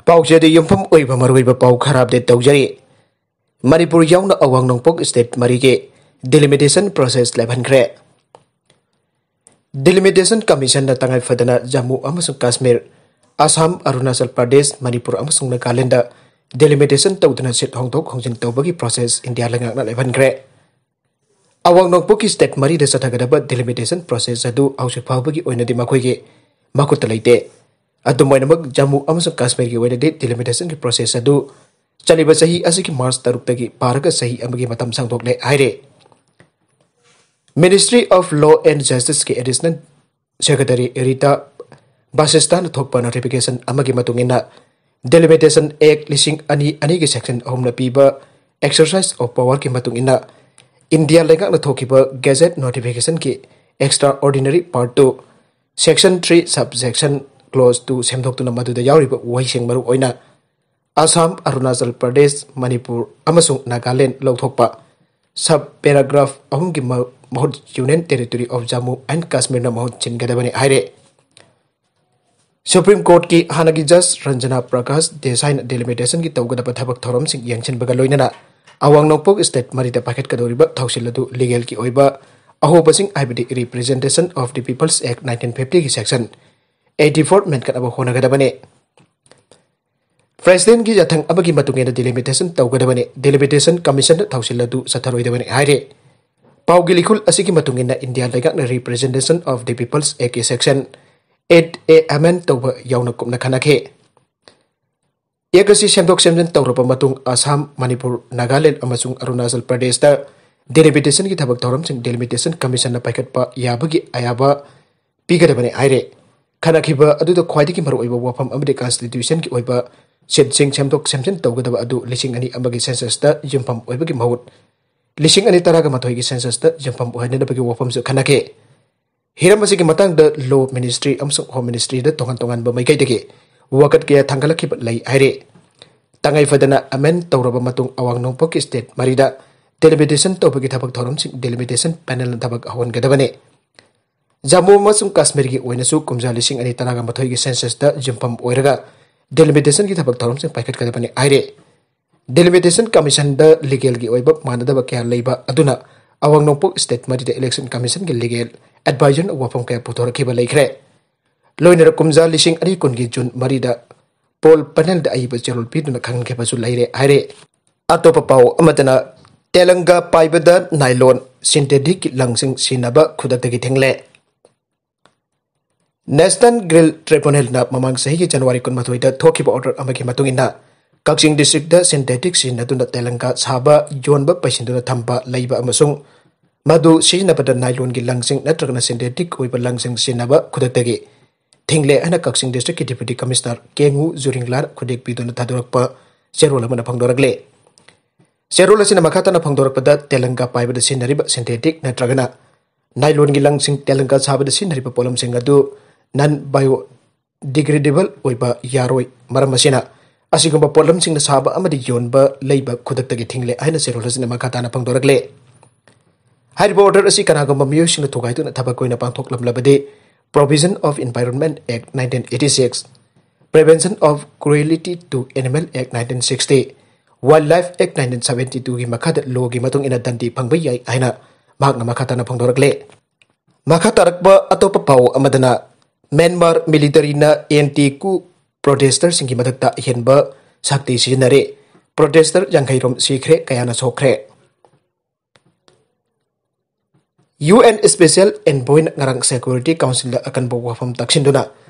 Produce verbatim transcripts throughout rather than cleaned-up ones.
ꯄꯥꯎꯆꯦꯗ ꯌꯨꯝꯐꯝ ꯑꯣꯏꯕ ꯃꯔꯨꯑꯣꯏꯕ ꯄꯥꯎ ꯈꯔ ꯑꯞꯗꯦꯠ ꯇꯧꯖꯔꯤ꯫ ꯃꯅꯤꯄꯨꯔ ꯌꯥꯎꯅ ꯑꯋꯥꯡ ꯅꯣꯡꯄꯣꯛ ꯁ꯭ꯇꯦꯠ ꯃꯔꯤꯒꯤ ꯗꯤꯂꯤꯃꯤꯇꯦꯁꯟ ꯄ꯭ꯔꯣꯁꯦꯁ ꯂꯦꯞꯍꯟꯈ꯭ꯔꯦ꯫ ꯗꯤꯂꯤꯃꯤꯇꯦꯁꯟ ꯀꯃꯤꯁꯟꯅ ꯇꯉꯥꯏ ꯐꯗꯅ ꯖꯝꯃꯨ ꯑꯃꯁꯨꯡ ꯀꯥꯁꯃꯤꯔ, ꯑꯁꯥꯝ, ꯑꯔꯨꯅꯥꯆꯜ ꯄ꯭ꯔꯗꯦꯁ, ꯃꯅꯤꯄꯨꯔ ꯑꯃꯁꯨꯡ ꯅꯥꯒꯥꯂꯦꯟꯗ ꯗꯤꯂꯤꯃꯤꯇꯦꯁꯟ ꯇꯧꯗꯨꯅ ꯁꯤꯠ ꯍꯣꯡꯗꯣꯛ ꯍꯣꯡꯖꯤꯟ ꯇꯧꯕꯒꯤ ꯄ꯭ꯔꯣꯁꯦꯁ ꯏꯟꯗꯤꯌꯥ ꯂꯩꯉꯥꯛꯅ ꯂꯦꯞꯍꯟꯈ꯭ꯔꯦ꯫ ꯑꯋꯥꯡ ꯅꯣꯡꯄꯣꯛꯀꯤ ꯁ꯭ꯇꯦꯠ ꯃꯔꯤꯗ ꯆꯠꯊꯒꯗꯕ ꯗꯤꯂꯤꯃꯤꯇꯦꯁꯟ ꯄ꯭ꯔꯣꯁꯦꯁ ꯑꯗꯨ ꯍꯧꯖꯤꯛ ꯐꯥꯎꯕꯒꯤ ꯑꯣꯏꯅꯗꯤ ꯃꯈꯣꯏꯒꯤ ꯃꯈꯨꯠꯇ ꯂꯩꯇꯦ꯫ ꯑꯗꯨꯝ ꯑꯣꯏꯅꯃꯛ, ꯖꯝꯃꯨ ꯑꯃꯁꯨꯡ ꯀꯥꯁꯃꯤꯔꯒꯤ ꯑꯣꯏꯅꯗꯤ ꯗꯤꯂꯤꯃꯤꯇꯦꯁꯟꯒꯤ ꯄ꯭ꯔꯣꯁꯦꯁ ꯑꯗꯨ ꯆꯠꯂꯤꯕ ꯆꯍꯤ ꯑꯁꯤꯒꯤ ꯃꯥꯔꯆ ꯇꯔꯨꯛꯇꯒꯤ ꯄꯥꯔꯒ ꯆꯍꯤ ꯑꯃꯒꯤ ꯃꯇꯝ ꯁꯥꯡꯗꯣꯛꯂꯦ ꯍꯥꯏꯔꯦ꯫ Ministry of Law and Justiceꯀꯤ Additional Secretary Rita ꯕꯥꯁꯤꯁꯇꯥꯅ ꯊꯣꯛꯄ ꯅꯣꯇꯤꯐꯤꯀꯦꯁꯟ ꯑꯃꯒꯤ ꯃꯇꯨꯡ ꯏꯟꯅ, ꯗꯤꯂꯤꯃꯤꯇꯦꯁꯟ ꯑꯦꯛ ꯂꯤꯁꯤꯡ ꯑꯅꯤ ꯑꯅꯤꯒꯤ ꯁꯦꯛꯁꯟ ꯑꯍꯨꯝꯅ ꯄꯤꯕ ꯑꯦꯛꯁꯔꯁꯥꯏꯁ ꯑꯣꯐ ꯄꯋꯥꯔꯒꯤ ꯃꯇꯨꯡ ꯏꯟꯅ, ꯏꯟꯗꯤꯌꯥ ꯂꯩꯉꯥꯛꯅ ꯊꯣꯛꯈꯤꯕ ꯒꯦꯖꯦꯠ ꯅꯣꯇꯤꯐꯤꯀꯦꯁꯟꯒꯤ extraordinary part two, section three, sub section close two ꯁꯦꯝꯗꯣꯛꯇꯨꯅ ꯃꯗꯨꯗ ꯌꯥꯎꯔꯤꯕ ꯋꯥꯍꯩꯁꯤꯡ, ꯃꯔꯨ ꯑꯣꯏꯅ ꯑꯁꯥꯝ, ꯑꯔꯨꯅꯥꯆꯜ ꯄ꯭ꯔꯗꯦꯁ, ꯃꯅꯤꯄꯨꯔ ꯑꯃꯁꯨꯡ ꯅꯥꯒꯥꯂꯦꯟ ꯂꯧꯊꯣꯛꯄ, ꯁꯕ ꯄꯦꯔꯥꯒ꯭ꯔꯥꯐ ꯑꯍꯨꯝꯒꯤ ꯃ-, ꯃꯍꯨꯠ Union Territory of Jammu and Kashmirꯅ ꯃꯍꯨꯠ ꯁꯤꯟꯒꯗꯕꯅꯤ ꯍꯥꯏꯔꯦ꯫ ꯁꯨꯄ꯭ꯔꯤꯝ ꯀꯣꯔꯠꯀꯤ ꯍꯥꯟꯅꯒꯤ ꯖꯖ ꯔꯟꯖꯅꯥ ꯄ꯭ꯔꯀꯥꯁ ꯗꯦꯁꯥꯏꯅ ꯗꯤꯂꯤꯃꯤꯇꯦꯁꯟꯒꯤ ꯇꯧꯒꯗꯕ ꯊꯕꯛ ꯊꯧꯔꯝꯁꯤꯡ ꯌꯦꯡꯁꯤꯟꯕꯒ ꯂꯣꯏꯅꯅ ꯑꯋꯥꯡ ꯅꯣꯡꯄꯣꯛ ꯁ꯭ꯇꯦꯠ ꯃꯔꯤꯗ ꯄꯥꯏꯈꯠꯀꯗꯧꯔꯤꯕ ꯊꯧꯁꯤꯜ ꯑꯗꯨ ꯂꯤꯒꯦꯜꯒꯤ ꯑꯣꯏꯕ ꯑꯍꯣꯕꯁꯤꯡ, ꯍꯥꯏꯕꯗꯤ Representation of the People's Act nineteen fiftyꯒꯤ ꯁꯦꯛꯁꯟ eighty four ꯃꯦꯟꯈꯠꯅꯕ ꯍꯣꯠꯅꯒꯗꯕꯅꯤ꯫ ꯄ꯭ꯔꯦꯁꯤꯗꯦꯟꯠꯀꯤ ꯌꯥꯊꯪ ꯑꯃꯒꯤ ꯃꯇꯨꯡ ꯏꯟꯅ ꯗꯤꯂꯤꯃꯤꯇꯦꯁꯟ ꯇꯧꯒꯗꯕꯅꯤ, ꯗꯤꯂꯤꯃꯤꯇꯦꯁꯟ ꯀꯃꯤꯁꯟꯗ ꯊꯧꯁꯤꯜ ꯑꯗꯨ ꯆꯠꯊꯔꯣꯏꯗꯕꯅꯤ ꯍꯥꯏꯔꯦ꯫ ꯄꯥꯎꯒꯤ ꯂꯤꯈꯨꯜ ꯑꯁꯤꯒꯤ ꯃꯇꯨꯡ ꯏꯟꯅ, ꯏꯟꯗꯤꯌꯥ ꯂꯩꯉꯥꯛꯅ Representation of the People's Actꯀꯤ section eight A amend ꯇꯧꯕ ꯌꯥꯎꯅ ꯀꯨꯞꯅ ꯈꯟꯅꯈꯤ꯫ ꯑꯦꯛ ꯑꯁꯤ ꯁꯦꯝꯗꯣꯛ ꯁꯦꯝꯖꯤꯟ ꯇꯧꯔꯕ ꯃꯇꯨꯡ, ꯑꯁꯥꯝ, ꯃꯅꯤꯄꯨꯔ, ꯅꯥꯒꯥꯂꯦꯟ ꯑꯃꯁꯨꯡ ꯑꯔꯨꯅꯥꯆꯜ ꯄ꯭ꯔꯗꯦꯁꯇ ꯗꯤꯂꯤꯃꯤꯇꯦꯁꯟꯒꯤ ꯊꯕꯛ ꯊꯧꯔꯝꯁꯤꯡ ꯗꯤꯂꯤꯃꯤꯇꯦꯁꯟ ꯀꯃꯤꯁꯟꯅ ꯄꯥꯏꯈꯠꯄ ꯌꯥꯕꯒꯤ ꯑꯌꯥꯕ ꯄꯤꯒꯗꯕꯅꯤ ꯍꯥꯏꯔꯦ꯫ ꯈꯟꯅꯈꯤꯕ ꯑꯗꯨꯗ ꯈ꯭ꯋꯥꯏꯗꯒꯤ ꯃꯔꯨꯑꯣꯏꯕ ꯋꯥꯐꯝ ꯑꯃꯗꯤ ꯀꯟꯁꯇꯤꯇ꯭ꯌꯨꯁꯟꯒꯤ ꯑꯣꯏꯕ ꯁꯤꯠꯁꯤꯡ ꯁꯦꯝꯗꯣꯛ ꯁꯦꯝꯖꯤꯟ ꯇꯧꯒꯗꯕ ꯑꯗꯨ ꯂꯤꯁꯤꯡ ꯑꯅꯤ ꯑꯃꯒꯤ ꯁꯦꯟꯁꯁꯇ ꯌꯨꯝꯐꯝ ꯑꯣꯏꯕꯒꯤ ꯃꯍꯨꯠ ꯂꯤꯁꯤꯡ ꯑꯅꯤ ꯇꯔꯥꯒ ꯃꯥꯊꯣꯏꯒꯤ ꯁꯦꯟꯁꯁꯇ ꯌꯨꯝꯐꯝ ꯑꯣꯏꯍꯟꯅꯕꯒꯤ ꯋꯥꯐꯝꯁꯨ ꯈꯟꯅꯈꯤ꯫ ꯍꯤꯔꯝ ꯑꯁꯤꯒꯤ ꯃꯇꯥꯡꯗ ꯂꯣ ꯃꯤꯅꯤꯁꯇ꯭ꯔꯤ ꯑꯃꯁꯨꯡ ꯍꯣꯝ ꯃꯤꯅꯤꯁꯇ꯭ꯔꯤꯗ ꯇꯣꯉꯥꯟ ꯇꯣꯉꯥꯟꯕ ꯃꯥꯏꯀꯩꯗꯒꯤ ꯋꯥꯀꯠ ꯀꯌꯥ ꯊꯥꯡꯒꯠꯂꯛꯈꯤꯕ ꯂꯩ ꯍꯥꯏꯔꯤ꯫ ꯇꯉꯥꯏ ꯐꯗꯅ ꯑꯦꯃꯦꯟ ꯇꯧꯔꯕ ꯃꯇꯨꯡ ꯑꯋꯥꯡ ꯅꯣꯡꯄꯣꯛꯀꯤ ꯁ꯭ꯇꯦꯠ ꯃꯔꯤꯗ ꯗꯤꯂꯤꯃꯤꯇꯦꯁꯟ ꯇꯧꯕꯒꯤ ꯊꯕꯛ ꯊꯧꯔꯝꯁꯤꯡ ꯗꯤꯂꯤꯃꯤꯇꯦꯁꯟ ꯄꯦꯅꯦꯜꯅ ꯊꯕꯛ ꯍꯧꯍꯟꯒꯗꯕꯅꯤ꯫ ꯖꯝꯃꯨ ꯑꯃꯁꯨꯡ ꯀꯥꯁꯃꯤꯔꯒꯤ ꯑꯣꯏꯅꯁꯨ ꯀꯨꯝꯖꯥ ꯂꯤꯁꯤꯡ ꯑꯅꯤ ꯇꯔꯥꯒ ꯃꯥꯊꯣꯏꯒꯤ ꯁꯦꯟꯁꯁꯇ ꯌꯨꯝꯐꯝ ꯑꯣꯏꯔꯒ ꯗꯤꯂꯤꯃꯤꯇꯦꯁꯟꯒꯤ ꯊꯕꯛ ꯊꯧꯔꯝꯁꯤꯡ ꯄꯥꯏꯈꯠꯀꯗꯕꯅꯤ ꯍꯥꯏꯔꯦ꯫ ꯗꯤꯂꯤꯃꯤꯇꯦꯁꯟ ꯀꯃꯤꯁꯟꯗ ꯂꯤꯒꯦꯜꯒꯤ ꯑꯣꯏꯕ ꯃꯥꯟꯅꯗꯕ ꯀꯌꯥ ꯂꯩꯕ ꯑꯗꯨꯅ ꯑꯋꯥꯡ ꯅꯣꯡꯄꯣꯛ ꯁ꯭ꯇꯦꯠ ꯃꯔꯤꯗ ꯏꯂꯦꯛꯁꯟ ꯀꯃꯤꯁꯟꯒꯤ ꯂꯤꯒꯦꯜ ꯑꯦꯗꯚꯥꯏꯖꯔꯅ ꯋꯥꯐꯝ ꯀꯌꯥ ꯄꯨꯊꯣꯔꯛꯈꯤꯕ ꯂꯩꯈ꯭ꯔꯦ꯫ ꯂꯣꯏꯅꯔ ꯀꯨꯝꯖꯥ ꯂꯤꯁꯤꯡ ꯑꯅꯤ ꯀꯨꯟꯒꯤ ꯖꯨꯟ ꯃꯔꯤꯗ ꯄꯣꯜ ꯄꯦꯅꯦꯜꯗ ꯑꯏꯕ ꯆꯦꯔꯣꯜ ꯄꯤꯗꯨꯅ ꯈꯪꯍꯟꯈꯤꯕꯁꯨ ꯂꯩꯔꯦ ꯍꯥꯏꯔꯦ꯫ ꯑꯇꯣꯞꯄ ꯄꯥꯎ ꯑꯃꯗꯅ, ꯇꯦꯂꯪꯒꯥ ꯄꯥꯏꯕꯗ ꯅꯥꯏꯂꯣꯟ ꯁꯤꯟꯊꯦꯇꯤꯛ ꯂꯪꯁꯤꯡ ꯁꯤꯖꯤꯟꯅꯕ ꯈꯨꯗꯛꯇꯒꯤ ꯊꯤꯡꯂꯦ꯫ ꯅꯦꯁꯅꯦꯜ ꯒ꯭ꯔꯤꯜ ꯇ꯭ꯔꯤꯕꯨꯅꯦꯜꯅ ꯃꯃꯥꯡ ꯆꯍꯤꯒꯤ ꯖꯅꯋꯥꯔꯤ ꯀꯨꯟꯃꯥꯊꯣꯏꯗ ꯊꯣꯛꯈꯤꯕ ꯑꯣꯔꯗꯔ ꯑꯃꯒꯤ ꯃꯇꯨꯡ ꯏꯟꯅ, ꯀꯛꯆꯤꯡ ꯗꯤꯁꯇ꯭ꯔꯤꯛꯇ ꯁꯤꯟꯊꯦꯇꯤꯛ ꯁꯤꯖꯤꯟꯅꯗꯨꯅ ꯇꯦꯂꯪꯒꯥ ꯁꯥꯕ, ꯌꯣꯟꯕ, ꯄꯩꯁꯤꯟꯗꯨꯅ ꯊꯝꯕ ꯂꯩꯕ ꯑꯃꯁꯨꯡ ꯃꯗꯨ ꯁꯤꯖꯤꯟꯅꯕꯗ ꯅꯥꯏꯂꯣꯟꯒꯤ ꯂꯪꯁꯤꯡ ꯅꯠꯇ꯭ꯔꯒꯅ ꯁꯤꯟꯊꯦꯇꯤꯛ ꯑꯣꯏꯕ ꯂꯪꯁꯤꯡ ꯁꯤꯖꯤꯟꯅꯕ ꯈꯨꯗꯛꯇꯒꯤ ꯊꯤꯡꯂꯦ ꯍꯥꯏꯅ ꯀꯛꯆꯤꯡ ꯗꯤꯁꯇ꯭ꯔꯤꯛꯀꯤ ꯗꯤꯄ꯭ꯌꯨꯇꯤ ꯀꯃꯤꯁꯅꯔ ꯀꯦꯉꯨ ꯖꯨꯔꯤꯡꯂꯥꯅ ꯈꯨꯗꯦꯛ ꯄꯤꯗꯨꯅ ꯊꯥꯗꯣꯔꯛꯄ ꯆꯦꯔꯣꯜ ꯑꯃꯅ ꯐꯣꯡꯗꯣꯔꯛꯂꯦ꯫ ꯆꯦꯔꯣꯜ ꯑꯁꯤꯅ ꯃꯈꯥ ꯇꯥꯅ ꯐꯣꯡꯗꯣꯔꯛꯄꯗ, ꯇꯦꯂꯪꯒꯥ ꯄꯥꯏꯕꯗ ꯁꯤꯖꯤꯟꯅꯔꯤꯕ ꯁꯤꯟꯊꯦꯇꯤꯛ ꯅꯠꯇ꯭ꯔꯒꯅ ꯅꯥꯏꯂꯣꯟꯒꯤ ꯂꯪꯁꯤꯡ ꯇꯦꯂꯪꯒꯥ ꯁꯥꯕꯗ ꯁꯤꯖꯤꯟꯅꯔꯤꯕ ꯄꯣꯠꯂꯝꯁꯤꯡ ꯑꯗꯨ ꯅꯟ ꯕꯥꯏꯑꯣ ꯗꯤꯒ꯭ꯔꯦꯗꯦꯕꯜ ꯑꯣꯏꯕ ꯌꯥꯔꯣꯏ꯫ ꯃꯔꯝ ꯑꯁꯤꯅ, ꯑꯁꯤꯒꯨꯝꯕ ꯄꯣꯠꯂꯝꯁꯤꯡꯅ ꯁꯥꯕ ꯑꯃꯗꯤ ꯌꯣꯟꯕ ꯂꯩꯕ ꯈꯨꯗꯛꯇꯒꯤ ꯊꯤꯡꯂꯦ ꯍꯥꯏꯅ ꯆꯦꯔꯣꯜ ꯑꯁꯤꯅ ꯃꯈꯥ ꯇꯥꯅ ꯐꯣꯡꯗꯣꯔꯛꯂꯦ꯫ ꯍꯥꯏꯔꯤꯕ ꯑꯣꯔꯗꯔ ꯑꯁꯤ ꯀꯅꯥꯒꯨꯝꯕ ꯃꯤꯑꯣꯏꯁꯤꯡꯅ ꯊꯨꯒꯥꯏꯗꯨꯅ ꯊꯕꯛ ꯑꯣꯏꯅ ꯄꯥꯡꯊꯣꯛꯂꯝꯂꯕꯗꯤ, Provision of Environment Act nineteen eighty six, Prevention of Cruelty to Animal Act nineteen sixty, Wildlife Act nineteen seventy two ꯒꯤ ꯃꯈꯥꯗ ꯂꯣꯒꯤ ꯃꯇꯨꯡ ꯏꯟꯅ ꯗꯟꯗꯤ ꯐꯪꯕ ꯌꯥꯏ ꯍꯥꯏꯅ ꯃꯍꯥꯛꯅ ꯃꯈꯥ ꯇꯥꯅ ꯐꯣꯡꯗꯣꯔꯛꯂꯦ꯫ ꯃꯈꯥ ꯇꯥꯔꯛꯄ ꯑꯇꯣꯞꯄ ꯄꯥꯎ ꯑꯃꯗꯅ, ꯃ꯭ꯌꯥꯟꯃꯥꯔ ꯃꯤꯂꯤꯇꯔꯤꯅ ꯑꯦꯟꯇꯤ ꯀꯨ ꯄ꯭ꯔꯣꯇꯦꯁꯇꯔꯁꯤꯡꯒꯤ ꯃꯊꯛꯇ ꯑꯍꯦꯟꯕ ꯁꯛꯇꯤ ꯁꯤꯖꯤꯟꯅꯔꯦ꯫ ꯄ꯭ꯔꯣꯇꯦꯁꯇꯔ ꯌꯥꯡꯈꯩ ꯔꯣꯝ ꯁꯤꯈ꯭ꯔꯦ, ꯀꯌꯥꯅ ꯁꯣꯛꯈ꯭ꯔꯦ꯫ ꯌꯨ ꯑꯦꯟ ꯏꯁꯄꯦꯁꯤꯌꯦꯜ ꯑꯦꯟꯚꯣꯏꯅ ꯉꯔꯥꯡ ꯁꯦꯀ꯭ꯌꯨꯔꯤꯇꯤ ꯀꯥꯎꯟꯁꯤꯜꯗ ꯑꯀꯟꯕ ꯋꯥꯐꯝ ꯇꯥꯛꯁꯤꯟꯗꯨꯅ,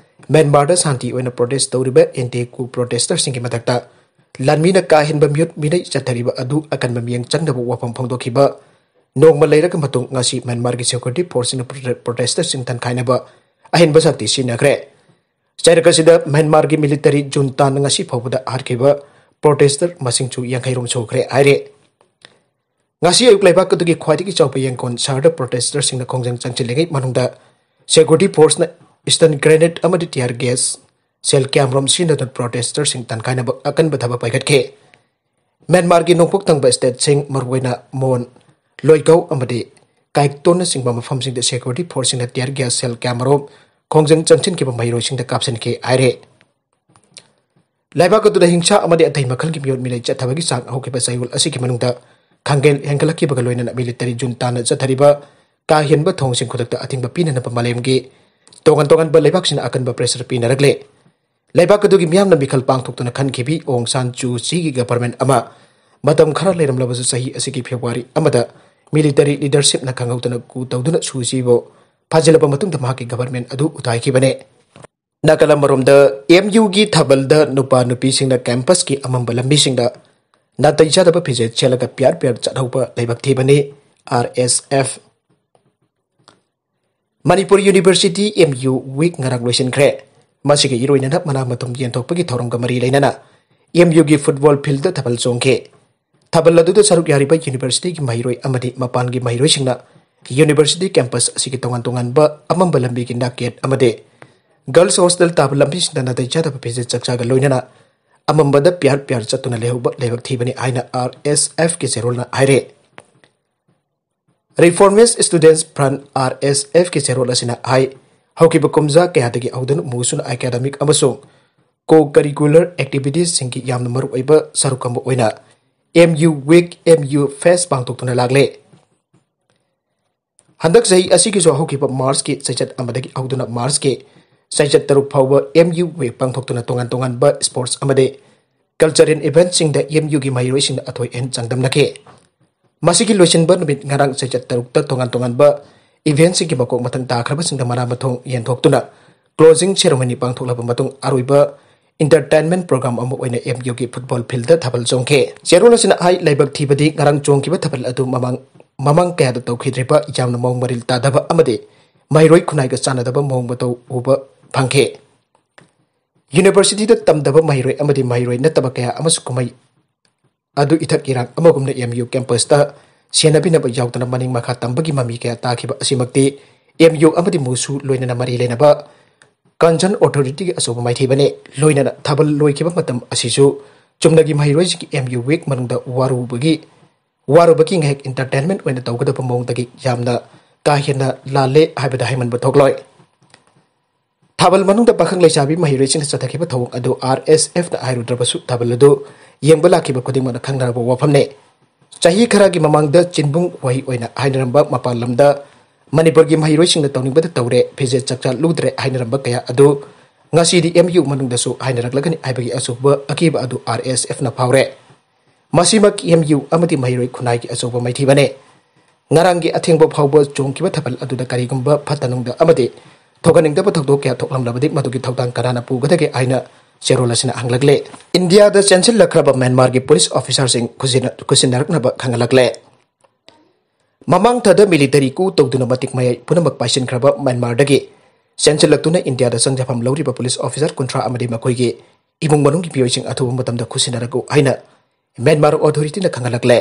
ꯃ꯭ꯌꯥꯟꯃꯥꯔꯗ ꯁꯥꯟꯇꯤ ꯑꯣꯏꯅ ꯄ꯭ꯔꯣꯇꯦꯁ ꯇꯧꯔꯤꯕ ꯑꯦꯟꯇꯤ ꯀꯨ ꯄ꯭ꯔꯣꯇꯦꯁꯇꯔꯁꯤꯡꯒꯤ ꯃꯊꯛꯇ ꯂꯥꯟꯃꯤꯅ ꯀꯥ ꯍꯦꯟꯕ ꯃꯤꯑꯣꯠ ꯃꯤꯅꯩ ꯆꯠꯊꯔꯤꯕ ꯑꯗꯨ ꯑꯀꯟꯕ ꯃꯤꯠꯌꯦꯡ ꯆꯪꯗꯕ ꯋꯥꯐꯝ ꯐꯣꯡꯗꯣꯛꯈꯤꯕ ꯅꯣꯡꯃ ꯂꯩꯔꯒ ꯃꯇꯨꯡ, ꯉꯁꯤ ꯃ꯭ꯌꯥꯟꯃꯥꯔꯒꯤ ꯁꯦꯀ꯭ꯌꯨꯔꯤꯇꯤ ꯐꯣꯔꯁꯁꯤꯡꯅ ꯄ꯭ꯔꯣꯇꯦ-, ꯄ꯭ꯔꯣꯇꯦꯁꯇꯔꯁꯤꯡ ꯊꯟꯈꯥꯏꯅꯕ ꯑꯍꯦꯟꯕ ꯁꯛꯇꯤ ꯁꯤꯖꯤꯟꯅꯈ꯭ꯔꯦ꯫ ꯆꯩꯔꯛ ꯑꯁꯤꯗ ꯃ꯭ꯌꯥꯟꯃꯥꯔꯒꯤ ꯃꯤꯂꯤꯇꯔꯤ ꯖꯨꯟꯇꯥꯅ ꯉꯁꯤ ꯐꯥꯎꯕꯗ ꯍꯥꯠꯈꯤꯕ ꯄ꯭ꯔꯣꯇꯦꯁꯇꯔ ꯃꯁꯤꯡꯁꯨ ꯌꯥꯡꯈꯩ ꯔꯣꯝ ꯁꯨꯈ꯭ꯔꯦ ꯍꯥꯏꯔꯦ꯫ ꯉꯁꯤ ꯑꯌꯨꯛ ꯂꯩꯕꯥꯛ ꯑꯗꯨꯒꯤ ꯈ꯭ꯋꯥꯏꯗꯒꯤ ꯆꯥꯎꯕ ꯌꯦꯡꯀꯣꯟ ꯁꯍꯔꯗ ꯄ꯭ꯔꯣꯇꯦꯁꯇꯔꯁꯤꯡꯅ ꯈꯣꯡꯖꯪ ꯆꯪꯁꯤꯜꯂꯤꯉꯩ ꯃꯅꯨꯡꯗ ꯁꯦꯀ꯭ꯌꯨꯔꯤꯇꯤ ꯐꯣꯔꯁꯅ ꯏꯁꯇꯟ ꯒ꯭ꯔꯦꯅꯦꯗ ꯑꯃꯗꯤ ꯇꯤꯌꯥꯔ ꯒ꯭ꯌꯥꯁ ꯁꯦꯜ ꯀꯌꯥꯃꯔꯨꯝ ꯁꯤꯖꯤꯟꯅꯗꯨꯅ ꯄ꯭ꯔꯣꯇꯦꯁꯇꯔꯁꯤꯡ ꯇꯥꯟꯈꯥꯏꯅꯕ ꯑꯀꯟꯕ ꯊꯕꯛ ꯄꯥꯏꯈꯠꯈꯤ꯫ ꯃ꯭ꯌꯥꯟꯃꯥꯔꯒꯤ ꯅꯣꯡꯄꯣꯛ ꯊꯪꯕ ꯁ꯭ꯇꯦꯠꯁꯤꯡ, ꯃꯔꯨꯑꯣꯏꯅ ꯃꯣꯟ, ꯂꯣꯏꯒꯧ ꯑꯃꯗꯤ ꯀꯥꯏꯛꯇꯣꯟꯅꯆꯤꯡꯕ ꯃꯐꯝꯁꯤꯡꯗ ꯁꯦꯀ꯭ꯌꯨꯔꯤꯇꯤ ꯐꯣꯔꯁꯁꯤꯡꯅ ꯇꯤꯌꯥꯔ ꯒ꯭ꯌꯥꯁ ꯁꯦꯜ ꯀꯌꯥꯃꯔꯨꯝ ꯈꯣꯡꯖꯪ ꯆꯪꯁꯤꯟꯈꯤꯕ ꯃꯍꯩꯔꯣꯏꯁꯤꯡꯗ ꯀꯥꯞꯁꯤꯟꯈꯤ ꯍꯥꯏꯔꯦ꯫ ꯂꯩꯕꯥꯛ ꯑꯗꯨꯗ ꯍꯤꯡꯁꯥ ꯑꯃꯗꯤ ꯑꯇꯩ ꯃꯈꯜꯒꯤ ꯃꯤꯑꯣꯠ ꯃꯤꯅꯩ ꯆꯠꯊꯕꯒꯤ ꯆꯥꯡ ꯍꯧꯈꯤꯕ ꯆꯌꯣꯜ ꯑꯁꯤꯒꯤ ꯃꯅꯨꯡꯗ ꯈꯪꯒꯦꯜ ꯍꯦꯟꯒꯠꯂꯛꯈꯤꯕꯒ ꯂꯣꯏꯅꯅ ꯃꯤꯂꯤꯇꯔꯤ ꯖꯨꯟꯇꯥꯅ ꯆꯠꯊꯔꯤꯕ ꯀꯥ ꯍꯦꯟꯕ ꯊꯧꯑꯣꯡꯁꯤꯡ ꯈꯨꯗꯛꯇ ꯑꯊꯤꯡꯕ ꯄꯤꯅꯅꯕ ꯃꯥꯂꯦꯝꯒꯤ ꯇꯣꯉꯥꯟ ꯇꯣꯉꯥꯟꯕ ꯂꯩꯕꯥꯛꯁꯤꯡꯅ ꯑꯀꯟꯕ pressure ꯄꯤꯅꯔꯛꯂꯦ꯫ ꯂꯩꯕꯥꯛ ꯑꯗꯨꯒꯤ ꯃꯤꯌꯥꯝꯅ ꯃꯤꯈꯜ ꯄꯥꯡꯊꯣꯛꯇꯨꯅ ꯈꯟꯈꯤꯕꯤ ꯑꯣꯡ ꯁꯥꯟ ꯆꯨ ꯆꯤꯒꯤ government ꯑꯃ ꯃꯇꯝ ꯈꯔ ꯂꯩꯔꯝꯂꯕꯁꯨ ꯆꯍꯤ ꯑꯁꯤꯒꯤ February ꯑꯃꯗ military leadershipꯅ ꯈꯪꯍꯧꯗꯅ coup ꯇꯧꯗꯨꯅ ꯁꯨ ꯆꯤꯕꯨ ꯐꯥꯖꯤꯜꯂꯕ ꯃꯇꯨꯡꯗ ꯃꯍꯥꯛꯀꯤ government ꯑꯗꯨ ꯎꯊꯥꯏꯈꯤꯕꯅꯤ꯫ ꯅꯥꯀꯜ ꯑꯃꯔꯣꯝꯗ ꯑꯦꯝ ꯌꯨꯒꯤ ꯊꯥꯕꯜꯗ ꯅꯨꯄꯥ ꯅꯨꯄꯤꯁꯤꯡꯅ campusꯀꯤ ꯑꯃꯝꯕ ꯂꯝꯕꯤꯁꯤꯡꯗ ꯅꯥꯇꯩ ꯆꯥꯗꯕ ꯐꯤꯖꯦꯠ ꯁꯦꯠꯂꯒ ꯄꯤꯌꯥꯔ ꯄꯤꯌꯥꯔ ꯆꯠꯍꯧꯕ ꯂꯥꯏꯕꯛ ꯊꯤꯕꯅꯤ꯫ R S F. Manipur University M U week ꯉꯔꯥꯡ ꯂꯣꯏꯁꯤꯟꯈ꯭ꯔꯦ꯫ ꯃꯁꯤꯒ ꯏꯔꯣꯏꯅꯅ ꯃꯅꯥ ꯃꯊꯨꯝ ꯌꯦꯟꯊꯣꯛꯄꯒꯤ ꯊꯧꯔꯝꯒ ꯃꯔꯤ ꯂꯩꯅꯅ ꯑꯦꯝ ꯌꯨꯒꯤ football fieldꯗ ꯊꯥꯕꯜ ꯆꯣꯡꯈꯤ꯫ ꯊꯥꯕꯜ ꯑꯗꯨꯗ ꯁꯔꯨꯛ ꯌꯥꯔꯤꯕ universityꯒꯤ ꯃꯍꯩꯔꯣꯏ ꯑꯃꯗꯤ ꯃꯄꯥꯟꯒꯤ ꯃꯍꯩꯔꯣꯏꯁꯤꯡꯅ university campus ꯑꯁꯤꯒꯤ ꯇꯣꯉꯥꯟ ꯇꯣꯉꯥꯟꯕ ꯑꯃꯝꯕ ꯂꯝꯕꯤꯒꯤ ꯅꯥꯛꯌꯦꯠ ꯑꯃꯗꯤ girls hostel ꯇꯥꯕ ꯂꯝꯕꯤꯁꯤꯡꯗ ꯅꯥꯇꯩ ꯆꯥꯗꯕ ꯐꯤꯖꯦꯠ ꯆꯥꯛꯆꯥꯒ ꯂꯣꯏꯅꯅ ꯑꯃꯝꯕꯗ ꯄꯤꯌꯥꯔ ꯄꯤꯌꯥꯔ ꯆꯠꯇꯨꯅ ꯂꯩꯍꯧꯕ ꯂꯥꯏꯕꯛ ꯊꯤꯕꯅꯤ ꯍꯥꯏꯅ ꯑꯥꯔ ꯑꯦꯁ ꯑꯦꯐꯀꯤ ꯆꯦꯔꯣꯜꯅ ꯍꯥꯏꯔꯦ꯫ Reformist Students Front, R S F ꯀꯤ ꯆꯦꯔꯣꯜ ꯑꯁꯤꯅ ꯍꯥꯏ, ꯍꯧꯈꯤꯕ ꯀꯨꯝꯖꯥ ꯀꯌꯥꯗꯒꯤ ꯍꯧꯗꯨꯅ ꯃꯨꯁꯨꯅ academic ꯑꯃꯁꯨꯡ co-curricular activitiesꯁꯤꯡꯒꯤ ꯌꯥꯝꯅ ꯃꯔꯨꯑꯣꯏꯕ ꯁꯔꯨꯛ ꯑꯃ ꯑꯣꯏꯅ M U Week, M U Fest ꯄꯥꯡꯊꯣꯛꯇꯨꯅ ꯂꯥꯛꯂꯦ꯫ ꯍꯟꯗꯛ ꯆꯍꯤ ꯑꯁꯤꯒꯤꯁꯨ ꯍꯧꯈꯤꯕ Marchꯀꯤ ꯆꯩꯆꯠ ꯑꯃꯗꯒꯤ ꯍꯧꯗꯨꯅ Marchꯀꯤ ꯆꯩꯆꯠ ꯇꯔꯨꯛ ꯐꯥꯎꯕ M U Week ꯄꯥꯡꯊꯣꯛꯇꯨꯅ ꯇꯣꯉꯥꯟ ꯇꯣꯉꯥꯟꯕ sports ꯑꯃꯗꯤ cultural eventꯁꯤꯡꯗ M Uꯒꯤ ꯃꯍꯩꯔꯣꯏꯁꯤꯡꯅ ꯑꯊꯣꯏ ꯑꯍꯦꯟ ꯆꯥꯡꯗꯝꯅꯈꯤ꯫ ꯃꯁꯤꯒꯤ ꯂꯣꯏꯁꯤꯟꯕ ꯅꯨꯃꯤꯠ ꯉꯔꯥꯡ ꯆꯩꯆꯠ ꯇꯔꯨꯛꯇ ꯇꯣꯉꯥꯟ ꯇꯣꯉꯥꯟꯕ eventꯁꯤꯡꯒꯤ ꯃꯀꯣꯛ ꯃꯊꯪ ꯇꯥꯈ꯭ꯔꯕꯁꯤꯡꯗ ꯃꯅꯥ ꯃꯊꯣꯡ ꯌꯦꯟꯊꯣꯛꯇꯨꯅ closing ceremony ꯄꯥꯡꯊꯣꯛꯂꯕ ꯃꯇꯨꯡ ꯑꯔꯣꯏꯕ entertainment program ꯑꯃ ꯑꯣꯏꯅ M Uꯒꯤ football fieldꯗ ꯊꯥꯕꯜ ꯆꯣꯡꯈꯤ꯫ ꯆꯦꯔꯣꯜ ꯑꯁꯤꯅ ꯍꯥꯏ, ꯂꯥꯏꯕꯛ ꯊꯤꯕꯗꯤ ꯉꯔꯥꯡ ꯆꯣꯡꯈꯤꯕ ꯊꯥꯕꯜ ꯑꯗꯨ ꯃꯃꯥꯡ, ꯃꯃꯥꯡ ꯀꯌꯥꯗ ꯇꯧꯈꯤꯗ꯭ꯔꯤꯕ ꯌꯥꯝꯅ ꯃꯑꯣꯡ ꯃꯔꯤꯜ ꯇꯥꯗꯕ ꯑꯃꯗꯤ ꯃꯍꯩꯔꯣꯏ ꯈꯨꯟꯅꯥꯏꯒ ꯆꯥꯟꯅꯗꯕ ꯃꯑꯣꯡ ꯃꯇꯧ ꯎꯕ ꯐꯪꯈꯤ꯫ Universityꯗ ꯇꯝꯗꯕ ꯃꯍꯩꯔꯣꯏ ꯑꯃꯗꯤ ꯃꯍꯩꯔꯣꯏ ꯅꯠꯇꯕ ꯀꯌꯥ ꯑꯃꯁꯨ ꯀꯨꯝꯍꯩ ꯑꯗꯨ ꯏꯊꯛ ꯏꯔꯥꯡ ꯑꯃꯒꯨꯝꯅ M U campusꯇ ꯁꯦꯟꯅꯕꯤꯅꯕ ꯌꯥꯎꯗꯅ ꯃꯅꯤꯡ ꯃꯈꯥ ꯇꯝꯕꯒꯤ ꯃꯃꯤ ꯀꯌꯥ ꯇꯥꯈꯤꯕ ꯑꯁꯤꯃꯛꯇꯤ M U ꯑꯃꯗꯤ ꯃꯨꯁꯨ ꯂꯣꯏꯅꯅ ꯃꯔꯤ ꯂꯩꯅꯕ concern authorityꯒꯤ ꯑꯆꯧꯕ ꯃꯥꯏꯊꯤꯕꯅꯤ꯫ ꯂꯣꯏꯅꯅ ꯊꯥꯕꯜ ꯂꯣꯏꯈꯤꯕ ꯃꯇꯝ ꯑꯁꯤꯁꯨ ꯆꯨꯝꯅꯒꯤ ꯃꯍꯩꯔꯣꯏꯁꯤꯡꯒꯤ M U Week ꯃꯅꯨꯡꯗ ꯋꯥꯔꯨꯕꯒꯤ, ꯋꯥꯔꯨꯕꯒꯤ ꯉꯥꯏꯍꯥꯛ entertainment ꯑꯣꯏꯅ ꯇꯧꯒꯗꯕ ꯃꯑꯣꯡꯗꯒꯤ ꯌꯥꯝꯅ ꯀꯥ ꯍꯦꯟꯅ ꯂꯥꯜꯂꯦ ꯍꯥꯏꯕꯗ ꯍꯥꯏꯃꯟꯕ ꯊꯣꯛꯂꯣꯏ꯫ ꯊꯥꯕꯜ ꯃꯅꯨꯡꯗ ꯄꯥꯈꯪ ꯂꯩꯁꯥꯕꯤ ꯃꯍꯩꯔꯣꯏꯁꯤꯡꯅ ꯆꯠꯊꯈꯤꯕ ꯊꯧꯑꯣꯡ ꯑꯗꯨ RSFꯅ ꯍꯥꯏꯔꯨꯗ꯭ꯔꯕꯁꯨ ꯊꯥꯕꯜ ꯑꯗꯨ ꯌꯦꯡꯕ ꯂꯥꯛꯈꯤꯕ ꯈꯨꯗꯤꯡꯃꯛꯅ ꯈꯪꯅꯔꯕ ꯋꯥꯐꯝꯅꯤ꯫ ꯆꯍꯤ ꯈꯔꯒꯤ ꯃꯃꯥꯡꯗ ꯆꯤꯟꯕꯨꯡ ꯋꯥꯍꯩ ꯑꯣꯏꯅ ꯍꯥꯏꯅꯔꯝꯕ ꯃꯄꯥꯟ ꯂꯝꯗ ꯃꯅꯤꯄꯨꯔꯒꯤ ꯃꯍꯩꯔꯣꯏꯁꯤꯡꯅ ꯇꯧꯅꯤꯡꯕꯗ ꯇꯧꯔꯦ, ꯐꯤꯖꯦꯠ ꯆꯥꯛꯆꯥ ꯂꯨꯗ꯭ꯔꯦ ꯍꯥꯏꯅꯔꯝꯕ ꯀꯌꯥ ꯑꯗꯨ ꯉꯁꯤꯗꯤ MU ꯃꯅꯨꯡꯗꯁꯨ ꯍꯥꯏꯅꯔꯛꯂꯒꯅꯤ ꯍꯥꯏꯕꯒꯤ ꯑꯆꯧꯕ ꯑꯀꯤꯕ ꯑꯗꯨ RSFꯅ ꯐꯥꯎꯔꯦ꯫ ꯃꯁꯤꯃꯛ MU ꯑꯃꯗꯤ ꯃꯍꯩꯔꯣꯏ ꯈꯨꯟꯅꯥꯏꯒꯤ ꯑꯆꯧꯕ ꯃꯥꯏꯊꯤꯕꯅꯤ꯫ ꯉꯔꯥꯡꯒꯤ ꯑꯊꯦꯡꯕ ꯐꯥꯎꯕ ꯆꯣꯡꯈꯤꯕ ꯊꯥꯕꯜ ꯑꯗꯨꯗ ꯀꯔꯤꯒꯨꯝꯕ ꯐꯠꯇ ꯅꯨꯡꯗ ꯑꯃꯗꯤ ꯊꯣꯛꯍꯟꯅꯤꯡꯗꯕ ꯊꯧꯗꯣꯛ ꯀꯌꯥ ꯊꯣꯛꯂꯝꯂꯕꯗꯤ ꯃꯗꯨꯒꯤ ꯊꯧꯗꯥꯡ ꯀꯅꯥꯅ ꯄꯨꯒꯗꯒꯦ ꯍꯥꯏꯅ ꯆꯦꯔꯣꯜ ꯑꯁꯤꯅ ꯍꯪꯂꯛꯂꯦ꯫ ꯏꯟꯗꯤꯌꯥꯗ ꯆꯦꯟꯁꯤꯜꯂꯛꯈ꯭ꯔꯕ ꯃ꯭ꯌꯥꯟꯃꯥꯔꯒꯤ ꯄꯨꯂꯤꯁ ꯑꯣꯐꯤꯁꯥꯔꯁꯤꯡ ꯈꯨꯖꯤꯟꯅ-, ꯈꯨꯠꯁꯤꯟꯅꯔꯛꯅꯕ ꯈꯪꯍꯜꯂꯛꯂꯦ꯫ ꯃꯃꯥꯡ ꯊꯥꯗ ꯃꯤꯂꯤꯇꯔꯤ ꯀꯨ ꯇꯧꯗꯨꯅ ꯃꯇꯤꯛ ꯃꯌꯥꯏ ꯄꯨꯝꯅꯃꯛ ꯄꯥꯏꯁꯤꯟꯈ꯭ꯔꯕ ꯃ꯭ꯌꯥꯟꯃꯥꯔꯗꯒꯤ ꯆꯦꯟꯁꯤꯜꯂꯛꯇꯨꯅ ꯏꯟꯗꯤꯌꯥꯗ ꯆꯪꯖꯐꯝ ꯂꯧꯔꯤꯕ ꯄꯨꯂꯤꯁ ꯑꯣꯐꯤꯁꯥꯔ ꯀꯨꯟꯊ꯭ꯔꯥ ꯑꯃꯗꯤ ꯃꯈꯣꯏꯒꯤ ꯏꯃꯨꯡ ꯃꯅꯨꯡꯒꯤ ꯃꯤꯑꯣꯏꯁꯤꯡ ꯑꯊꯨꯕ ꯃꯇꯝꯗ ꯈꯨꯠꯁꯤꯟꯅꯔꯛꯎ ꯍꯥꯏꯅ ꯃ꯭ꯌꯥꯟꯃꯥꯔ ꯑꯣꯊꯣꯔꯤꯇꯤꯅ ꯈꯪꯍꯜꯂꯛꯂꯦ꯫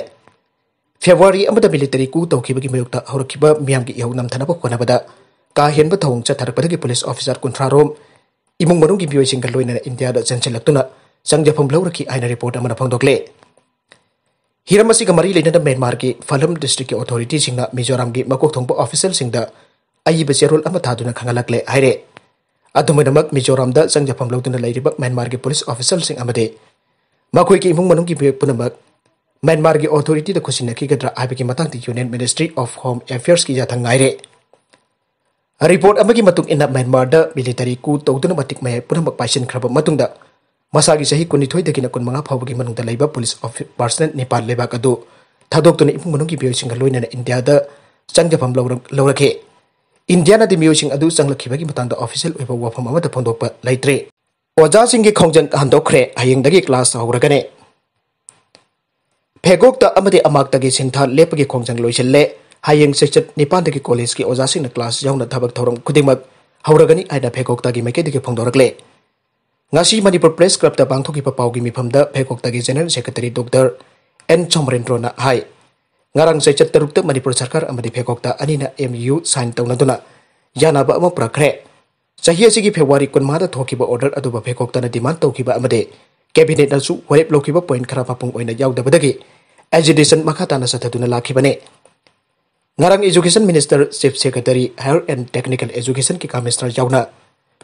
ꯐꯦꯕ꯭ꯔꯨꯋꯥꯔꯤ ꯑꯃꯗ ꯃꯤꯂꯤꯇꯔꯤ ꯀꯨ ꯇꯧꯈꯤꯕꯒꯤ ꯃꯥꯌꯣꯛꯇ ꯍꯧꯔꯛꯈꯤꯕ ꯃꯤꯌꯥꯝꯒꯤ ꯏꯍꯧ ꯅꯝꯊꯅꯕ ꯍꯣꯠꯅꯕꯗ ꯀꯥ ꯍꯦꯟꯕ ꯊꯧꯑꯣꯡ ꯆꯠꯊꯔꯛꯄꯗꯒꯤ ꯄꯨꯂꯤꯁ ꯑꯣꯐꯤꯁꯥꯔ ꯀꯨꯟꯊ꯭ꯔꯥ ꯔꯣꯝ ꯏꯃꯨꯡ ꯃꯅꯨꯡꯒꯤ ꯃꯤꯑꯣꯏꯁꯤꯡꯒ ꯂꯣꯏꯅꯅ ꯏꯟꯗꯤꯌꯥꯗ ꯆꯦꯟꯁꯤꯜꯂꯛꯇꯨꯅ ꯆꯪꯖꯐꯝ ꯂꯧꯔꯛꯈꯤ ꯍꯥꯏꯅ ꯔꯤꯄꯣꯔꯠ ꯑꯃꯅ ꯐꯣꯡꯗꯣꯛꯂꯦ꯫ ꯍꯤꯔꯝ ꯑꯁꯤꯒ ꯃꯔꯤ ꯂꯩꯅꯅ ꯃ꯭ꯌꯥꯟꯃꯥꯔꯒꯤ ꯐꯥꯂꯝ ꯗꯤꯁꯇ꯭ꯔꯤꯛꯀꯤ ꯑꯣꯊꯣꯔꯤꯇꯤꯁꯤꯡꯅ ꯃꯤꯖꯣꯔꯥꯝꯒꯤ ꯃꯀꯣꯛ ꯊꯣꯡꯕ ꯑꯣꯐꯤꯁꯦꯜꯁꯤꯡꯗ ꯑꯏꯕ ꯆꯦꯔꯣꯜ ꯑꯃ ꯊꯥꯗꯨꯅ ꯈꯪꯍꯜꯂꯛꯂꯦ ꯍꯥꯏꯔꯦ꯫ ꯑꯗꯨꯃꯥꯏꯅꯃꯛ ꯃꯤꯖꯣꯔꯥꯝꯗ ꯆꯪꯖꯐꯝ ꯂꯧꯗꯨꯅ ꯂꯩꯔꯤꯕ ꯃ꯭ꯌꯥꯟꯃꯥꯔꯒꯤ ꯄꯨꯂꯤꯁ ꯑꯣꯐꯤꯁꯦꯜꯁꯤꯡ ꯑꯃꯗꯤ ꯃꯈꯣꯏꯒꯤ ꯏꯃꯨꯡ ꯃꯅꯨꯡꯒꯤ ꯃꯤꯑꯣꯏ ꯄꯨꯝꯅꯃꯛ ꯃ꯭ꯌꯥꯟꯃꯥꯔꯒꯤ ꯑꯣꯊꯣꯔꯤꯇꯤꯗ ꯈꯨꯠꯁꯤꯟꯅꯈꯤꯒꯗ꯭ꯔꯥ ꯍꯥꯏꯕꯒꯤ ꯃꯇꯥꯡꯗ ꯌꯨꯅꯤꯌꯟ ꯃꯤꯅꯤꯁꯇ꯭ꯔꯤ ꯑꯣꯐ ꯍꯣꯝ ꯑꯦꯐꯤꯌꯔꯁꯀꯤ ꯌꯥꯊꯪ ꯉꯥꯏꯔꯦ꯫ ꯔꯤꯄꯣꯔꯠ ꯑꯃꯒꯤ ꯃꯇꯨꯡ ꯏꯟꯅ ꯃ꯭ꯌꯥꯟꯃꯥꯔꯗ ꯃꯤꯂꯤꯇꯔꯤ ꯀꯨ ꯇꯧꯗꯨꯅ ꯃꯇꯤꯛ ꯃꯌꯥꯏ ꯄꯨꯝꯅꯃꯛ ꯄꯥꯏꯁꯤꯟꯈ꯭ꯔꯕ ꯃꯇꯨꯡꯗ ꯃꯁꯥꯒꯤ ꯆꯍꯤ ꯀꯨꯟꯅꯤꯊꯣꯏꯗꯒꯤꯅ ꯀꯨꯟꯃꯉꯥ ꯐꯥꯎꯕꯒꯤ ꯃꯅꯨꯡꯗ ꯂꯩꯕ ꯄꯨꯂꯤꯁ ꯑꯣꯐꯤ-, ꯄꯥꯔꯁꯅꯦꯜ ꯅꯤꯄꯥꯜ ꯂꯩꯕꯥꯛ ꯑꯗꯨ ꯊꯥꯗꯣꯛꯇꯨꯅ ꯏꯃꯨꯡ ꯃꯅꯨꯡꯒꯤ ꯃꯤꯑꯣꯏꯁꯤꯡꯒ ꯂꯣꯏꯅꯅ ꯏꯟꯗꯤꯌꯥꯗ ꯆꯪꯖꯐꯝ ꯂꯧꯔꯛ-, ꯂꯧꯔꯛꯈꯤ꯫ ꯏꯟꯗꯤꯌꯥꯅꯗꯤ ꯃꯤꯑꯣꯏꯁꯤꯡ ꯑꯗꯨ ꯆꯪꯂꯛꯈꯤꯕꯒꯤ ꯃꯇꯥꯡꯗ ꯑꯣꯐꯤꯁꯤꯌꯦꯜ ꯑꯣꯏꯕ ꯋꯥꯐꯝ ꯑꯃꯠꯇ ꯐꯣꯡꯗꯣꯛꯄ ꯂꯩꯇ꯭ꯔꯤ꯫ ꯑꯣꯖꯥꯁꯤꯡꯒꯤ ꯈꯣꯡꯖꯪ ꯍꯟꯗꯣꯛꯈ꯭ꯔꯦ, ꯍꯌꯦꯡꯗꯒꯤ ꯀ꯭ꯂꯥꯁ ꯍꯧꯔꯒꯅꯤ꯫ ꯐꯦꯒꯣꯛꯇ ꯑꯃꯗꯤ ꯑꯃꯥꯛꯇꯒꯤ ꯁꯤꯟꯊꯥ ꯂꯦꯞꯄꯒꯤ ꯈꯣꯡꯖꯪ ꯂꯣꯏꯁꯤꯜꯂꯦ꯫ ꯍꯌꯦꯡ ꯆꯩꯆꯠ ꯅꯤꯄꯥꯟꯗꯒꯤ ꯀꯣꯂꯦꯖꯀꯤ ꯑꯣꯖꯥꯁꯤꯡꯅ ꯀ꯭ꯂꯥꯁ ꯌꯥꯎꯅ ꯊꯕꯛ ꯊꯧꯔꯝ ꯈꯨꯗꯤꯡꯃꯛ ꯍꯧꯔꯒꯅꯤ ꯍꯥꯏꯅ ꯐꯦꯒꯣꯛꯇꯒꯤ ꯃꯥꯏꯀꯩꯗꯒꯤ ꯐꯣꯡꯗꯣꯔꯛꯂꯦ꯫ ꯉꯁꯤ ꯃꯅꯤꯄꯨꯔ ꯄ꯭ꯔꯦꯁ ꯀ꯭ꯂꯕꯇ ꯄꯥꯡꯊꯣꯛꯈꯤꯕ ꯄꯥꯎꯒꯤ ꯃꯤꯐꯝꯗ ꯐꯦꯒꯣꯛꯇꯒꯤ ꯖꯦꯅꯔꯦꯜ ꯁꯦꯀ꯭ꯔꯦꯇꯔꯤ ꯗꯣꯛꯇꯔ ꯑꯦꯟ ꯁꯣꯃꯔꯦꯟꯗ꯭ꯔꯣꯅ ꯍꯥꯏ, ꯉꯔꯥꯡ ꯆꯩꯆꯠ ꯇꯔꯨꯛꯇ ꯃꯅꯤꯄꯨꯔ ꯁꯔꯀꯥꯔ ꯑꯃꯗꯤ ꯐꯦꯒꯣꯛꯇ ꯑꯅꯤꯅ MU ꯁꯥꯏꯟ ꯇꯧꯅꯗꯨꯅ ꯌꯥꯅꯕ ꯑꯃ ꯄꯨꯔꯛꯈ꯭ꯔꯦ꯫ ꯆꯍꯤ ꯑꯁꯤꯒꯤ ꯐꯦꯕ꯭ꯔꯨꯋꯥꯔꯤ ꯀꯨꯟꯃꯉꯥꯗ ꯊꯣꯛꯈꯤꯕ ꯑꯣꯔꯗꯔ ꯑꯗꯨꯕꯨ ꯐꯦꯒꯣꯛꯇꯅ ꯗꯤꯃꯥꯟ ꯇꯧꯈꯤꯕ ꯑꯃꯗꯤ ꯀꯦꯕꯤꯅꯦꯠꯅꯁꯨ ꯋꯥꯔꯦꯞ ꯂꯧꯈꯤꯕ ꯄꯣꯏꯟꯠ ꯈꯔ ꯃꯄꯨꯡ ꯑꯣꯏꯅ ꯌꯥꯎꯗꯕꯗꯒꯤ ꯑꯦꯖꯤꯇꯦꯁꯟ ꯃꯈꯥ ꯇꯥꯅ ꯆꯠꯊꯗꯨꯅ ꯂꯥꯛꯈꯤꯕꯅꯤ꯫ ꯉꯔꯥꯡ Education Minister, Chief Secretary, Health and Technical Educationꯀꯤ ꯀꯃꯤꯁꯅꯔ ꯌꯥꯎꯅ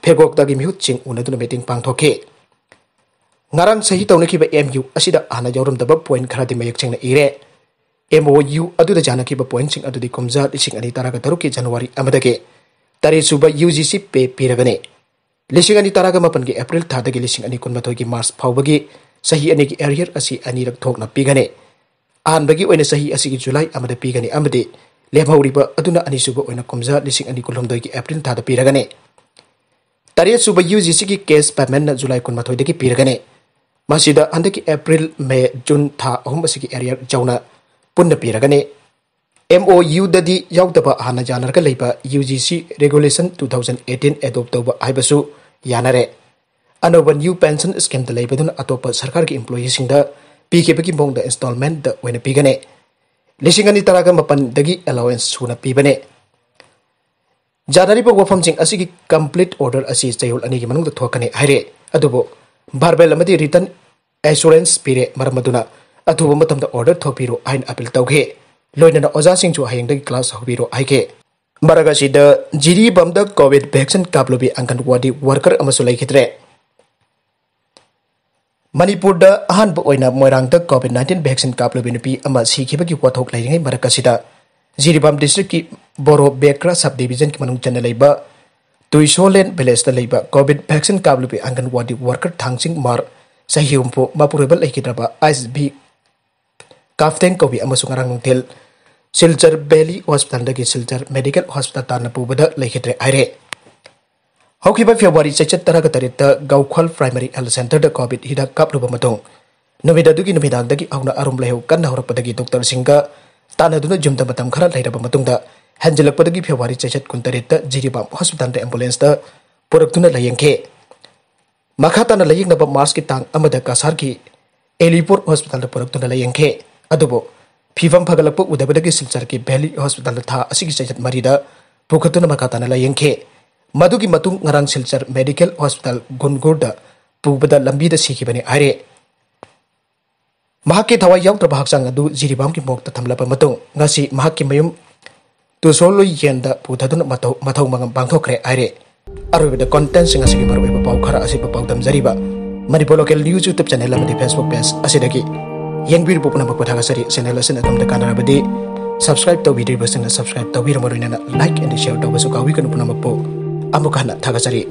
ꯐꯦꯒꯣꯛꯇꯒꯤ ꯃꯤꯍꯨꯠꯁꯤꯡ ꯎꯅꯗꯨꯅ ꯃꯤꯇꯤꯡ ꯄꯥꯡꯊꯣꯛꯈꯤ꯫ ꯉꯔꯥꯡ ꯁꯍꯤ ꯇꯧꯅꯈꯤꯕ ꯑꯦꯝ ꯌꯨ ꯑꯁꯤꯗ ꯍꯥꯟꯅ ꯌꯥꯎꯔꯝꯗꯕ ꯄꯣꯏꯟꯠ ꯈꯔꯗꯤ ꯃꯌꯦꯛ ꯁꯦꯡꯅ ꯏꯔꯦ꯫ ꯑꯦꯝ ꯑꯣ ꯌꯨ ꯑꯗꯨꯗ ꯌꯥꯅꯈꯤꯕ ꯄꯣꯏꯟꯠꯁꯤꯡ ꯑꯗꯨꯗꯤ ꯀꯨꯝꯖꯥ ꯂꯤꯁꯤꯡ ꯑꯅꯤ ꯇꯔꯥꯒ ꯇꯔꯨꯛꯀꯤ ꯖꯅꯋꯥꯔꯤ ꯑꯃꯗꯒꯤ ꯇꯔꯦꯠ ꯁꯨꯕ ꯌꯨ ꯖꯤ ꯁꯤ ꯄꯦ ꯄꯤꯔꯒꯅꯤ꯫ ꯂꯤꯁꯤꯡ ꯑꯅꯤ ꯇꯔꯥꯒ ꯃꯥꯄꯟꯒꯤ ꯑꯦꯄ꯭ꯔꯤꯜ ꯊꯥꯗꯒꯤ ꯂꯤꯁꯤꯡ ꯑꯅꯤ ꯀꯨꯟꯃꯥꯊꯣꯏꯒꯤ ꯃꯥꯔꯆ ꯐꯥꯎꯕꯒꯤ ꯆꯍꯤ ꯑꯅꯤꯒꯤ ꯑꯦꯔꯤꯌꯔ ꯑꯁꯤ ꯑꯅꯤꯔꯛ ꯊꯣꯛꯅ ꯄꯤꯒꯅꯤ꯫ ꯑꯍꯥꯟꯕꯒꯤ ꯑꯣꯏꯅ ꯆꯍꯤ ꯑꯁꯤꯒꯤ ꯖꯨꯂꯥꯏ ꯑꯃꯗ ꯄꯤꯒꯅꯤ ꯑꯃꯗꯤ ꯂꯦꯝꯍꯧꯔꯤꯕ ꯑꯗꯨꯅ ꯑꯅꯤꯁꯨꯕ ꯑꯣꯏꯅ ꯀꯨꯝꯖꯥ ꯂꯤꯁꯤꯡ ꯑꯅꯤ ꯀꯨꯟꯍꯨꯝꯗꯣꯏꯒꯤ ꯑꯦꯄ꯭ꯔꯤꯜ ꯊꯥꯗ ꯄꯤꯔꯒꯅꯤ꯫ ꯇꯔꯦꯠ ꯁꯨꯕ ꯌꯨ ꯖꯤ ꯁꯤꯒꯤ ꯀꯦꯁ ꯄꯦꯃꯦꯟꯠꯅ ꯖꯨꯂꯥꯏ ꯀꯨꯟꯃꯥꯊꯣꯏꯗꯒꯤ ꯄꯤꯔꯒꯅꯤ꯫ ꯃꯁꯤꯗ ꯍꯟꯗꯛꯀꯤ ꯑꯦꯄ꯭ꯔꯤꯜ, ꯃꯦ, ꯖꯨꯟ ꯊꯥ ꯑꯍꯨꯝ ꯑꯁꯤꯒꯤ ꯑꯦꯔꯤꯌꯔ ꯌꯧꯅ ꯄꯨꯟꯅ ꯄꯤꯔꯒꯅꯤ꯫ ꯑꯦꯝ ꯑꯣ ꯌꯨꯗꯗꯤ ꯌꯥꯎꯗꯕ ꯍꯥꯟꯅ ꯌꯥꯅꯔꯒ ꯂꯩꯕ U G C regulation two thousand eighteen adopt ꯇꯧꯕ ꯍꯥꯏꯕꯁꯨ ꯌꯥꯅꯔꯦ꯫ ꯑꯅꯧꯕ ꯅ꯭ꯌꯨ ꯄꯦꯟꯁꯟ ꯁ꯭ꯀꯤꯝꯗ ꯂꯩꯕꯗꯨꯅ ꯑꯇꯣꯞꯄ ꯁꯔꯀꯥꯔꯒꯤ ꯏꯝꯄ꯭ꯂꯣꯌꯤꯁꯤꯡꯗ ꯄꯤꯈꯤꯕꯒꯤ ꯃꯑꯣꯡꯗ ꯏꯟꯁꯇꯣꯜꯃꯦꯟꯠꯇ ꯑꯣꯏꯅ ꯄꯤꯒꯅꯤ꯫ ꯂꯤꯁꯤꯡ ꯑꯅꯤ ꯇꯔꯥꯒ ꯃꯥꯄꯟꯗꯒꯤ ꯑꯦꯂꯥꯋꯦꯟꯁ ꯁꯨꯅ ꯄꯤꯕꯅꯤ꯫ ꯌꯥꯅꯔꯤꯕ ꯋꯥꯐꯝꯁꯤꯡ ꯑꯁꯤꯒꯤ ꯀꯝꯄ꯭ꯂꯤꯠ ꯑꯣꯔꯗꯔ ꯑꯁꯤ ꯆꯌꯣꯜ ꯑꯅꯤꯒꯤ ꯃꯅꯨꯡꯗ ꯊꯣꯛꯀꯅꯤ ꯍꯥꯏꯔꯦ꯫ ꯑꯗꯨꯕꯨ ꯚꯥꯔꯕꯦꯜ ꯑꯃꯗꯤ ꯔꯤꯇꯟ ꯑꯦꯁꯨꯔꯦꯟꯁ ꯄꯤꯔꯦ, ꯃꯔꯝ ꯑꯗꯨꯅ ꯑꯊꯨꯕ ꯃꯇꯝꯗ ꯑꯣꯔꯗꯔ ꯊꯣꯛꯄꯤꯔꯣ ꯍꯥꯏꯅ ꯑꯄꯤꯜ ꯇꯧꯈꯤ꯫ ꯂꯣꯏꯅꯅ ꯑꯣꯖꯥꯁꯤꯡꯁꯨ ꯍꯌꯦꯡꯗꯒꯤ ꯀ꯭ꯂꯥꯁ ꯍꯧꯕꯤꯔꯣ ꯍꯥꯏꯈꯤ꯫ ꯃꯔꯛ ꯑꯁꯤꯗ ꯖꯤꯔꯤꯕꯥꯝꯗ ꯀꯣꯚꯤꯗ ꯚꯦꯛꯁꯤꯟ ꯀꯥꯞꯂꯨꯕꯤ ꯑꯪꯒꯟꯋꯥꯗꯤ ꯋꯥꯔꯀꯔ ꯑꯃꯁꯨ ꯂꯩꯈꯤꯗ꯭ꯔꯦ꯫ ꯃꯅꯤꯄꯨꯔꯗ ꯑꯍꯥꯟꯕ ꯑꯣꯏꯅ ꯃꯣꯏꯔꯥꯡꯗ ꯀꯣꯚꯤꯗ ꯅꯥꯏꯟꯇꯤꯟ ꯚꯦꯛꯁꯤꯟ ꯀꯥꯞꯂꯨꯕꯤ ꯅꯨꯄꯤ ꯑꯃ ꯁꯤꯈꯤꯕꯒꯤ ꯋꯥꯊꯣꯛ ꯂꯩꯔꯤꯉꯩ ꯃꯔꯛ ꯑꯁꯤꯗ, ꯖꯤꯔꯤꯕꯥꯝ ꯗꯤꯁꯇ꯭ꯔꯤꯛꯀꯤ ꯕꯣꯔꯣ ꯕꯦꯀ꯭ꯔꯥ ꯁꯕ ꯗꯤꯕꯤꯖꯟꯒꯤ ꯃꯅꯨꯡ ꯆꯟꯅ ꯂꯩꯕ ꯇꯨꯏꯁꯣꯂꯦꯟ ꯚꯤꯂꯦꯖꯇ ꯂꯩꯕ ꯀꯣꯚꯤꯗ ꯚꯦꯛꯁꯤꯟ ꯀꯥꯞꯂꯨꯕꯤ ꯑꯪꯒꯟꯋꯥꯗꯤ ꯋꯥꯔꯀꯔ ꯊꯥꯡꯆꯤꯡ ꯃꯥꯔ, ꯆꯍꯤ ꯍꯨꯝꯐꯨ, ꯃꯄꯨꯔꯣꯏꯕ ꯂꯩꯈꯤꯗ꯭ꯔꯕ ꯑꯥꯏꯁ ꯚꯤ ꯀꯥꯐꯇꯦꯡ ꯀꯧꯕꯤ ꯑꯃꯁꯨ ꯉꯔꯥꯡ ꯅꯨꯡꯊꯤꯜ ꯁꯤꯜꯆꯔ ꯚꯦꯂꯤ ꯍꯣꯁꯄꯤꯇꯥꯜꯗꯒꯤ ꯁꯤꯜꯆꯔ ꯃꯦꯗꯤꯀꯦꯜ ꯍꯣꯁꯄꯤꯇꯥꯜ ꯇꯥꯟꯅ ꯄꯨꯕꯗ ꯂꯩꯈꯤꯗ꯭ꯔꯦ ꯍꯥꯏꯔꯦ꯫ ꯍꯧꯈꯤꯕ ꯐꯦꯕ꯭ꯔꯨꯋꯥꯔꯤ ꯆꯩꯆꯠ ꯇꯔꯥꯒ ꯇꯔꯦꯠꯇ ꯒꯧꯈꯜ ꯄ꯭ꯔꯥꯏꯃꯥꯔꯤ ꯍꯦꯜꯊ ꯁꯦꯟꯇꯔꯗ ꯀꯣꯚꯤꯗ ꯍꯤꯗꯥꯛ ꯀꯥꯞꯂꯨꯕ ꯃꯇꯨꯡ, ꯅꯨꯃꯤꯠ ꯑꯗꯨꯒꯤ ꯅꯨꯃꯤꯗꯥꯡꯗꯒꯤ ꯍꯧꯅ ꯑꯔꯨꯝ ꯂꯥꯏꯍꯧ ꯀꯟꯅ ꯍꯧꯔꯛꯄꯗꯒꯤ ꯗꯣꯛꯇꯔꯁꯤꯡꯒ ꯇꯥꯟꯅꯗꯨꯅ ꯌꯨꯝꯗ ꯃꯇꯝ ꯈꯔ ꯂꯩꯔꯕ ꯃꯇꯨꯡꯗ, ꯍꯦꯟꯖꯤꯜꯂꯛꯄꯗꯒꯤ ꯐꯦꯕ꯭ꯔꯨꯋꯥꯔꯤ ꯆꯩꯆꯠ ꯀꯨꯟꯇꯔꯦꯠꯇ ꯖꯤꯔꯤꯕꯥꯝ ꯍꯣꯁꯄꯤꯇꯥꯜꯗ ꯑꯦꯝꯕꯨꯂꯦꯟꯁꯇ ꯄꯨꯔꯛꯇꯨꯅ ꯂꯥꯌꯦꯡꯈꯤ꯫ ꯃꯈꯥ ꯇꯥꯅ ꯂꯥꯌꯦꯡꯅꯕ ꯃꯥꯔꯆꯀꯤ ꯇꯥꯡ ꯑꯃꯗ ꯀꯁꯥꯔꯒꯤ ꯑꯦꯂꯤꯄꯨꯔ ꯍꯣꯁꯄꯤꯇꯥꯜꯗ ꯄꯨꯔꯛꯇꯨꯅ ꯂꯥꯌꯦꯡꯈꯤ꯫ ꯑꯗꯨꯕꯨ ꯐꯤꯕꯝ ꯐꯒꯠꯂꯛꯄ ꯎꯗꯕꯗꯒꯤ ꯁꯤꯜꯆꯔꯒꯤ ꯚꯦꯂꯤ ꯍꯣꯁꯄꯤꯇꯥꯜꯗ ꯊꯥ ꯑꯁꯤꯒꯤ ꯆꯩꯆꯠ ꯃꯔꯤꯗ ꯄꯨꯈꯠꯇꯨꯅ ꯃꯈꯥ ꯇꯥꯅ ꯂꯥꯌꯦꯡꯈꯤ꯫ ꯃꯗꯨꯒꯤ ꯃꯇꯨꯡ ꯉꯔꯥꯡ ꯁꯤꯜꯆꯔ ꯃꯦꯗꯤꯀꯦꯜ ꯍꯣꯁꯄꯤꯇꯥꯜ ꯒꯨꯟꯒꯨꯔꯗ ꯄꯨꯕꯗ ꯂꯝꯕꯤꯗ ꯁꯤꯈꯤꯕꯅꯤ ꯍꯥꯏꯔꯦ꯫ ꯃꯍꯥꯛꯀꯤ ꯊꯋꯥꯏ ꯌꯥꯎꯗ꯭ꯔꯕ ꯍꯛꯆꯥꯡ ꯑꯗꯨ ꯖꯤꯔꯤꯕꯥꯝꯒꯤ ꯃꯣꯔꯒꯇ ꯊꯝꯂꯕ ꯃꯇꯨꯡ, ꯉꯁꯤ ꯃꯍꯥꯛꯀꯤ ꯃꯌꯨꯝ ꯇꯨꯁꯣꯂꯨꯏ ꯌꯦꯟꯗ ꯄꯨꯊꯗꯨꯅ ꯃꯊꯧ, ꯃꯊꯧ ꯃꯉꯝ ꯄꯥꯡꯊꯣꯛꯈ꯭ꯔꯦ ꯍꯥꯏꯔꯦ꯫ ꯑꯔꯣꯏꯕꯗ contentꯁꯤꯡ ꯑꯁꯤꯒꯤ ꯃꯔꯨꯑꯣꯏꯕ ꯄꯥꯎ ꯈꯔ ꯑꯁꯤ ꯄꯥꯎꯗꯝꯖꯔꯤꯕ Manipur local news YouTube channel ꯑꯃꯗꯤ ꯐꯦꯁꯕꯨꯛ ꯄꯦꯖ ꯑꯁꯤꯗꯒꯤ ꯌꯦꯡꯕꯤꯔꯤꯕ ꯄꯨꯝꯅꯃꯛꯄꯨ ꯊꯥꯒꯠꯆꯔꯤ꯫ ꯆꯦꯅꯦꯜ ꯑꯁꯤꯅ ꯑꯗꯣꯝꯗ ꯀꯥꯟꯅꯔꯕꯗꯤ ꯁꯕꯁꯀ꯭ꯔꯥꯏꯕ ꯇꯧꯕꯤꯗ꯭ꯔꯤꯕꯁꯤꯡꯅ ꯁꯕꯁꯀ꯭ꯔꯥꯏꯕ ꯇꯧꯕꯤꯔꯝꯕ ꯂꯣꯏꯅꯅ ꯂꯥꯏꯛ ꯑꯦꯟ ꯁꯤꯌꯔ ꯇꯧꯕꯁꯨ ꯀꯥꯎꯕꯤꯒꯅꯨ꯫ ꯄꯨꯝꯅꯃꯛꯄꯨ ꯑꯃꯨꯛ ꯍꯟꯅ ꯊꯥꯒꯠꯆꯔꯤ꯫